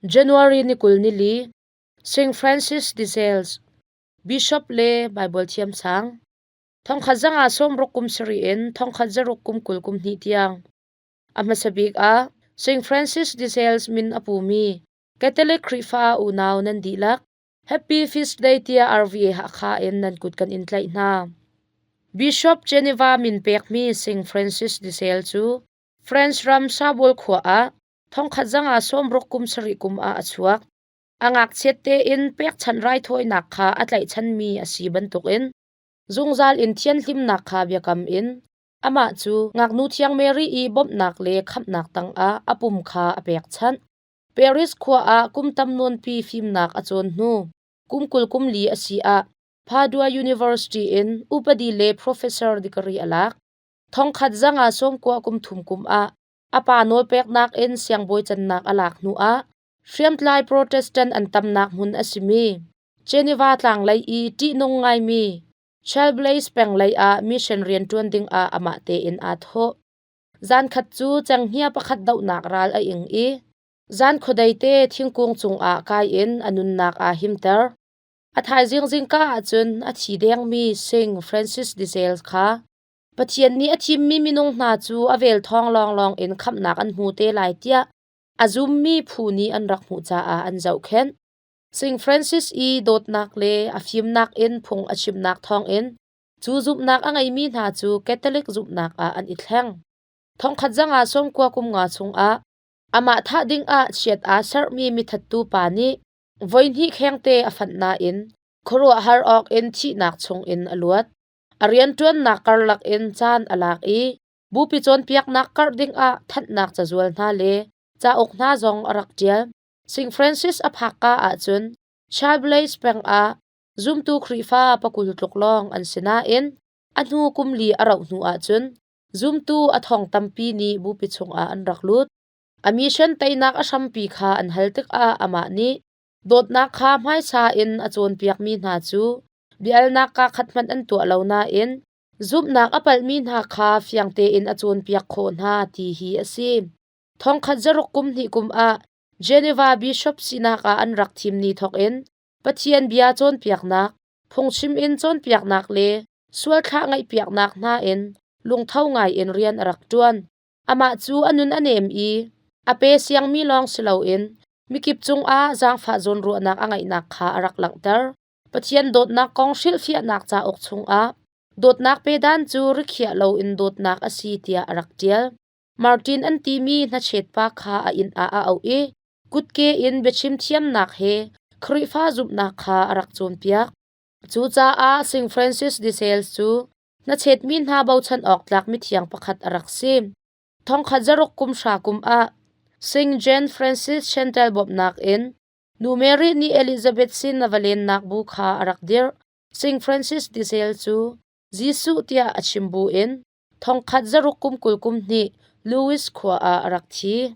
January ni 24, St. Francis de Sales, Bishop le Baibal thiamsang. Thongkhat zanga sawmruk kum sarih in thongkhat zaruk kum 20 kum hnih tiang. A hmasa bik ah St. Francis de Sales min a pumi Catholic Khrihfa unau nan dihlak Happy Feast Day tiah RVA Hakha in nan kut kan in tlaih hna. Bishop Geneva min pekmi St. Francis de Sales cu France ram Sabol khua ah thongkhat zanga sawmruk kum sarih kum ah a chuak. A ngakchiat tein pekchanh raithawinak kha a tlaihchanmi a si bantukin zungzal in thianhlimnak kha biakam in amah cu ngaknu thiang Mary i bawmhnak le khamhnak tangah a pum kha a pekchanh. Paris khua ah kum tam nawnpi fimnak a cawn hnu kum 20 kum li a si ah Padua University in upadi le professor degree a lak. Thongkhat zanga sawmkua kum thum kum ah a pa nawlpeknak in siangbawi cannak a lak hnu ah hriamtlai Protestant an tamnak hmun a simi Geneva tlanglei i ṭihnung ngaimi Chalblais peng lei ah mission rianṭuan dingah amah tein aa thawh. Zankhat cu cenghngia pakhat dohnak ral a ing i zan khuadei te thingkung cungah kai in a nunnak aa himter. A thaizing zingka ahcun a thi dengmi Sing Francis de Sales kha Pathian nih a thimmi minung hna cu a vel thawng lawnglawng in khamhnak an hmu te lai tiah a zummi phu nih an rak hmuh caah an zohkhenh. Sing Francis i dawtnak le a fimnak in phung a chimnak thawngin cu zumhnak a ngeimi hna cu Catholic zumhnak ah an i thleng. Thongkhat zanga sawmkua kum nga chungah amah thah dingah chiat aa serhmi mithattu pa nih voihnih khengte a fanh nain khuaruahhar awk in thihnak chungin a luat. A rianṭuannak karlak in caan a lak i bupi cawnpiaknak karh dingah thanhnak cazual hna le cauk hna zong a rak ṭial. St. Francis a phakka ahcun Chablais peng ah zumtu Khrihfa pakul tluk lawng an si nain a hnu kum li a rauh hnu ahcun zumtu a thong tampi nih bupi chungah an rak lut. A mission teinak a hrampi kha an hal tikah amah nih dawtnak kha hmaisa in a cawnpiakmi hna cu biaalnak kaa khat hmanh an tuah lo nain zumhnak a palhmi hna kha fiang tein a cawnpiak khawh hna ti hi a si. Thongkhat zaruk kum hnih kum ah Geneva Bishop sinak ah an rak thim ni thawkin Pathian bia cawnpiaknak, phungchim in cawnpiaknak le sualthlah ngaihpiaknak hna in lungtho ngai in rian a rak ṭuan. Amah cu a nun a nem i a pe siangmi lawng si loin mikip cungah zaangfah zawnruahnak a ngeihnak kha a rak langhter. Pathian dawtnak kong hrilhfiahnak cauk chungah dawtnak pedan cu rikhiah loin dawtnak a si tiah a rak ṭial. Martin an timi hnachet pa kha a inn ah a auh i kutke in biachim thiamnak he Khrihfa zumhnak kha a rak cawnpiak. Cucaah St. Francis de Sales cu hnachetmi hna bochan awk tlak mithiang pakhat a rak si. Thongkhat zaruk kum hra kum ah St. John Francis Chantal bawmhnak in Nu Mary nih Elizabeth sin a va lennak bu kha a rak dirh. St. Francis de Sales cu Jesuh tiah a chim buin thongkhat zaruk kum 20 kum hnih Louis khua ah a rak thi.